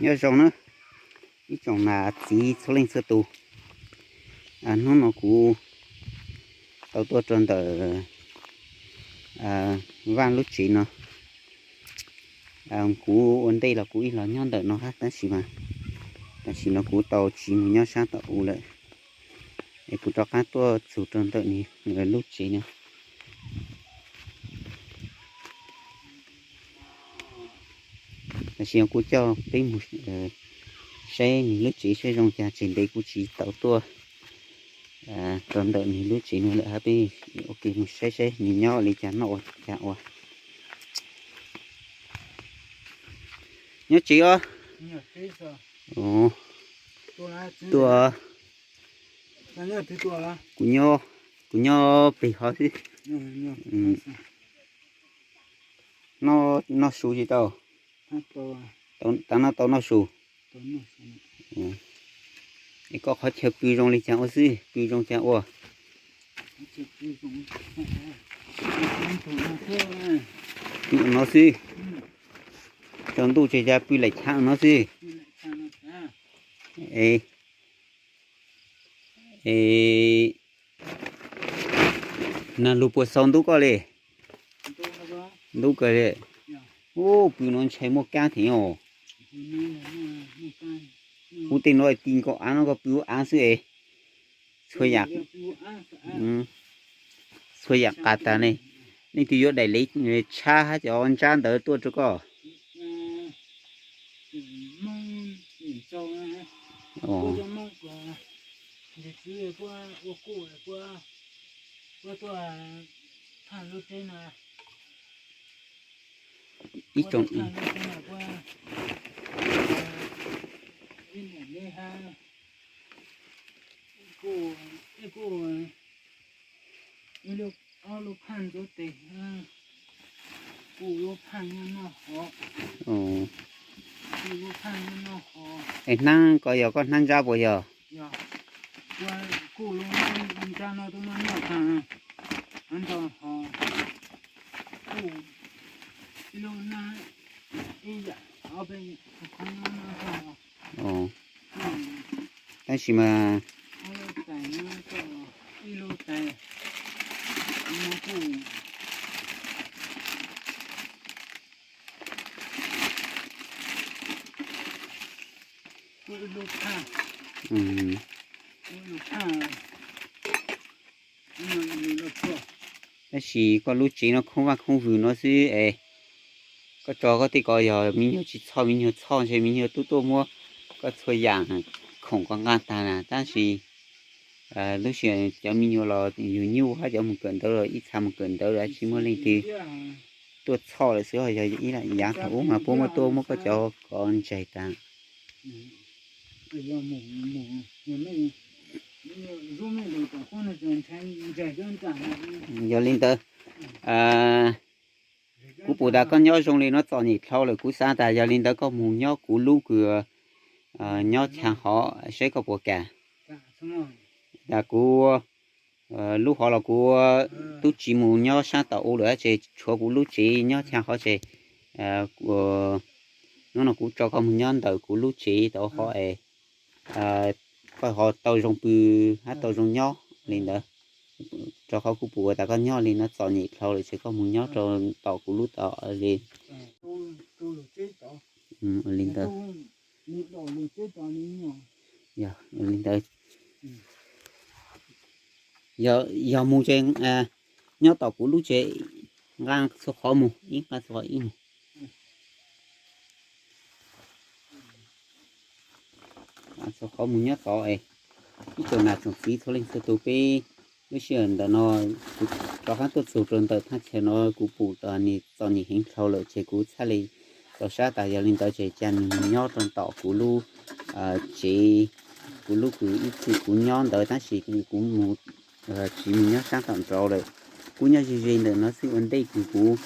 Nyob zoo na, ib tsoom nam txiv txhua leej txhua tus. Hnub no kuv tau tuaj rau ntawm Vaj lub tsev no. Kuv ua ntej los kuv ib los nyob ntawm no hab, tab sis mas tam sim no kuv tau tsiv mus nyob sab tom u lawm, es kuv rov qab tuaj txug rau ntawm nws lub tsev no. Tam sim no kuv coj peb mus saib nws lub tsev saib zoo cas, tseem ntev kuv tsis tau tuaj rau ntawm nws lub tsev no lawm hab, peb ua ke mus saib saib nws nyob li cas noj ua cas ua. Nyob tsev os. Tuaj, kuv nyob, kuv nyob peg hov xwb. Noj su tsis tau? Tav no tau noj su. Es koj qhov chaw pw zoo li cas ua xwb, pw zoo cas ua? Pw no xwb. Tsaus ntuj tseg cas pw laim chav no xwb. Es nag lug puas xaus ntuj koj li? Ntuj kawg li. Ub, pw no ntshai muaj kab thiab os. Ub, tej no ti nkaus av no koj pw ub av xwb es. Txhua yam, txhua yam qas tas ne. Leej twg yuav daim lev tshab hab cov ntsab ntawd tuaj rau koj? Ib tsoom Es hnab ko yog koj hnab ntsab puas yog? Tab sis mas Tab sis koj lub tsev no khoob vaj khoob vwm no xwb es, koj tso koj tej ko yog me nyuag tsis txhoj me nyuag txhoj ntshe me nyuag tub tuaj muab koj txhua yam khoom koj nqa tag na, tab sis lub sij hawm cov me nyuam los yug nyuj hab cov mus kawm ntawv los ib txha mus kawm ntawv los tsis muaj leej twg tuaj txhoj lawm xwb. Yog ib yav thaum ub mas puab muab tuaj muab koj cov ko ntsaig tas. Yog li ntawd, kuv pum tas koj nyob zoo li no txom nyem dhau lawm, kuv xav tas yog li ntawd koj mus nyob kuv lub kws nyob chaw hov saib koj puas kam. Tas kuv lub hov los kuv tub tsis mus nyob sab tom u lawm, ces tshuav kuv lub tsev nyob chaw hov ces hnub no kuv tso koj mus nyob ntawm kuv lub tsev tau hov es koj ho tau zoo pw hab tau zoo nyob li ntawd. Rau qhov kuv pum tas koj nyob li no txom nyem dhau lawm ces koj mus nyob rau tom kuv lub tod li. Li ntawd. Li ntawd. Yog mus ces nyob tom kuv lub tsev, nqa txhua qhov mus, ib nqa txhua qhov ib mus. Txhua qhov mus nyob tod es ib tsoom nam tsoom txiv txhua leej txhua tus, peb lub sij hawm ntawm no kuv rov qab tuaj txug rau ntawm thaj chaw no kuv pum tas nws txom nyem heev dhau lawm ces kuv txhaj li txaus sab tas yog li ntawd ces ca nws mus nyob rau tom kuv lub tsev, kuv lub kws ib txwm kuv nyob ntawd tab sis kuv mus tsis mus nyob sab tom nraud lawm. Kuv nyob ze ze ntawm no xwb ua ntej kws kuv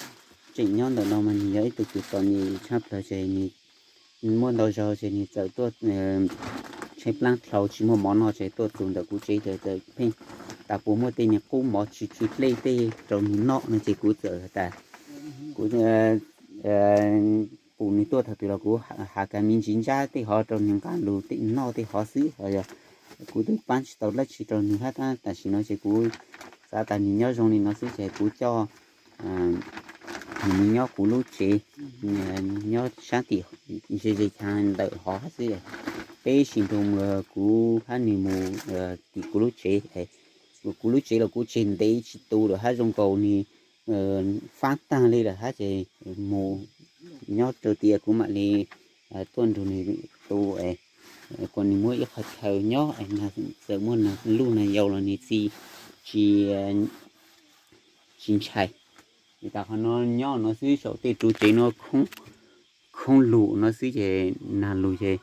tseem nyob ntawm no mas nws yog ib tug kws txom nyem tshaj plawg ces nws muaj ntau zaug ces nws txawm tuaj tshaib plab dhau tsis muaj mov noj ces tuaj txug ntawm kuv tsev txawm pheej tas puas muaj tej niag qub mov tsis tsw dlej tej rau nws noj no ces kuv txawm tas kuv pum nws tuaj thaum twg los kuv has kas me ntsis ntsab tej hov rau nws nqa lus tej noj tej hov xwb os. Yog kuv twb pab tsis tau dab tsi rau nws hab, tab tam sim no ces kuv xav tas nws nyob zoo li no xwb ces kuv coj nws mus nyob kuv lub tsev nyob sab tim ze ze chav ntawm hov xwb. Peb sib nrug mus, kuv hab nws mus tim kuv lub tsev. Kuv lub tsev los kuv tseg ntev tsis tu lawm hab, zoo nkaus nws fab tag li lawm hab ces mus nyob rau tias kuv mam li tuaj nrug nws tu, kom nws muaj ib qhov chaw nyob, txawm muaj luj nag yau los nws tsis, tsis ntshai. Ces tas qhov no nyob no xwb, saum tej ru tsev no khoob lug no xwb ces nag lug ces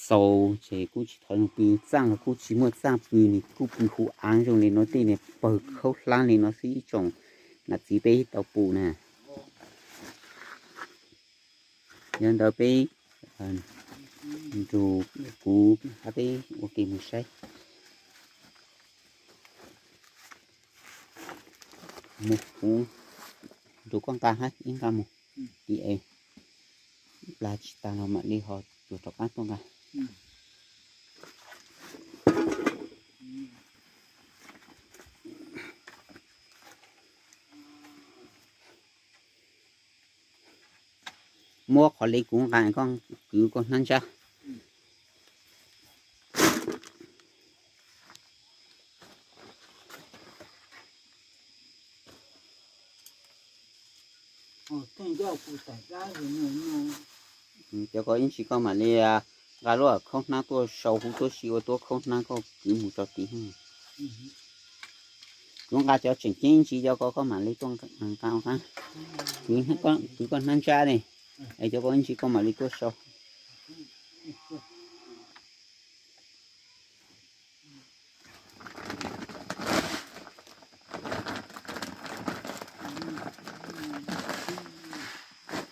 xaus ces kuj tsis thov zoo pw, txaj los kuj tsis muaj txaj pw, nws kuj pw hu av zoo li no, tej niag pawg khaub hlab li no xwb ib tsoom nam txiv peb tau pum na. Yog ntawd peb nrug kuv hab peb ua ke mus saib. Mus kuv nrug koj nqa hab ib nqa mus, ib plag tsis tas los mam li ho cuag rov qab tuaj nqa. Muab qhov li kuv nqa koj kwv koj hnab ntsab. Cov ko ib ntsis koj mam li nqa lub khaub hnab tuaj sau huv tuab si ua tuab khaub hnab koj kwv mus tso tid. Kuv nqa cov tseem ceeb ntsis cov ko koj mam li tuaj nqa, kwv koj hnab ntsab ne, es cov ko ib ntsis koj mam li tuaj sau.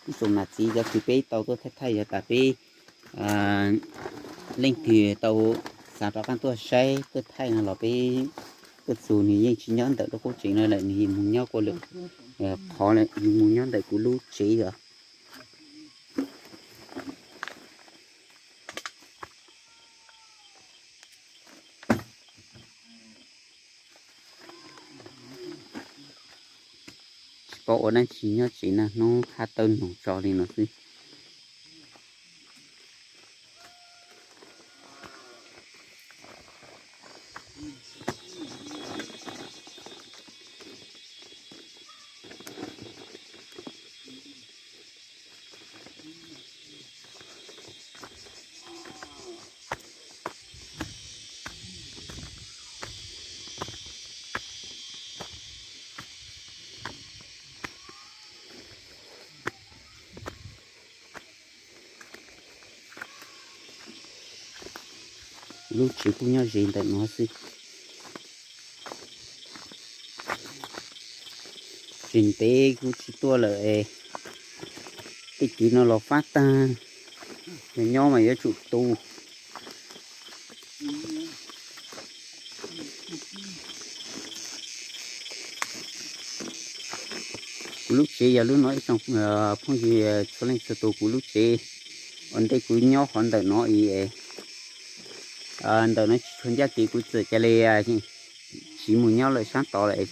Ib tsoom nam txiv cov kws peb tau tuaj thaij thaij yog tas peb leej twg tau xav rov qab tuaj saib tuaj thaij no los peb tuaj txug nws yeej tsis nyob ntawm lub qub tsev no lawm, nws mus nyob kuv lwm qhov lawm, nws mus nyob ntawm kuv lub tsev os. Tsis paub ua dab tsi nyob tsev nag hnub hab tawg noog tso li no xwb. Lub tsev kuj nyob ze ntawm no xwb. Tseem ntev kuv tsis tuaj lawm es tej kev no los fab tag, yog nyob mas yuav tsum tu. Kuv lub tsev yog lub no ib tsoom phooj ywg txhua leej txhua tus, kuv lub tsev ua ntej kuv nyob qhov ntawm no es, ntawm no tsis tshua ncaj kev kuv txawm ca le tsis mus nyob lawm sab tod lawm,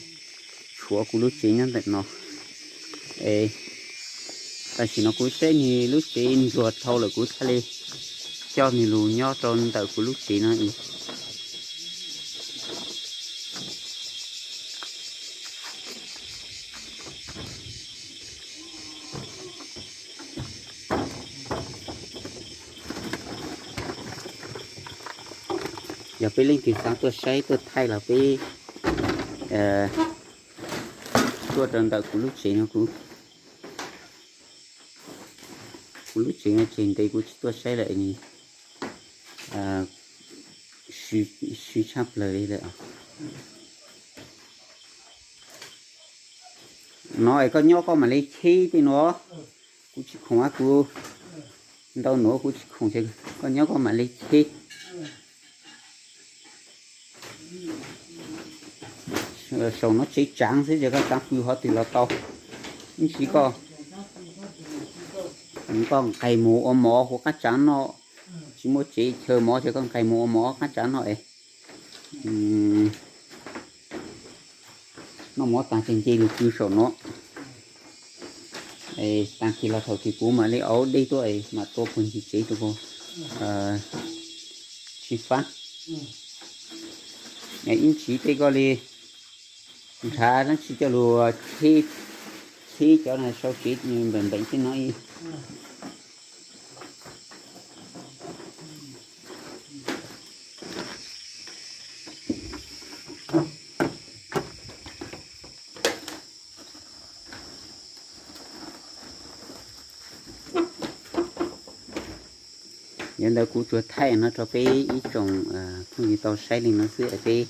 tshuav kuv lub tsev nyob ntawm no. Es tam sim no kuv saib nws lub tsev ntsuag dhau lawm kuv thiaj li coj nws lug nyob rau ntawm kuv lub tsev no. Yog peb leej twg xav tuaj saib tuaj thaij los peb tuaj rau ntawm kuv lub tsev no. Kuv lub tsev no tseg ntev kuv tsis tuaj saib lawm, swb tshaj plaws li lawm. No es koj nyob koj mam li cheb tej nuav, kuv tsis khoom, kuv ntau nuav kuv tsis khoom, koj nyob koj mam li cheb. Saum no tsev tsaav xwb ces koj xav pw qhov twg los tau, ib ntsis koj Koj nqes mus ua mov hauv qab tsav noj, tsis muaj tsev chaw mov ces koj nqes mus ua mov qab tsav noj es. Noj mov tag ces nce lug pw saum no. Tag kis los thaum kis kuv mam li ua dej tuaj es mam tua puag ncig tsev rau puag tsis fab. Ib ntsis tej koj li nrhav dlaab tsi coj lug cheb cov sau tsev npeem npeem tej no ib. Yog ntawd kuv tsuas thaij no rau peb ib tsoom phooj ywg tau saib li no xwb es peb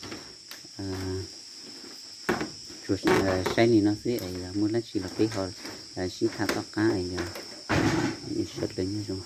tsuas saib li no xwb es yog muaj dlaab tsi los peb ho sib tham tom qab es yog sawv daws nyob zoo.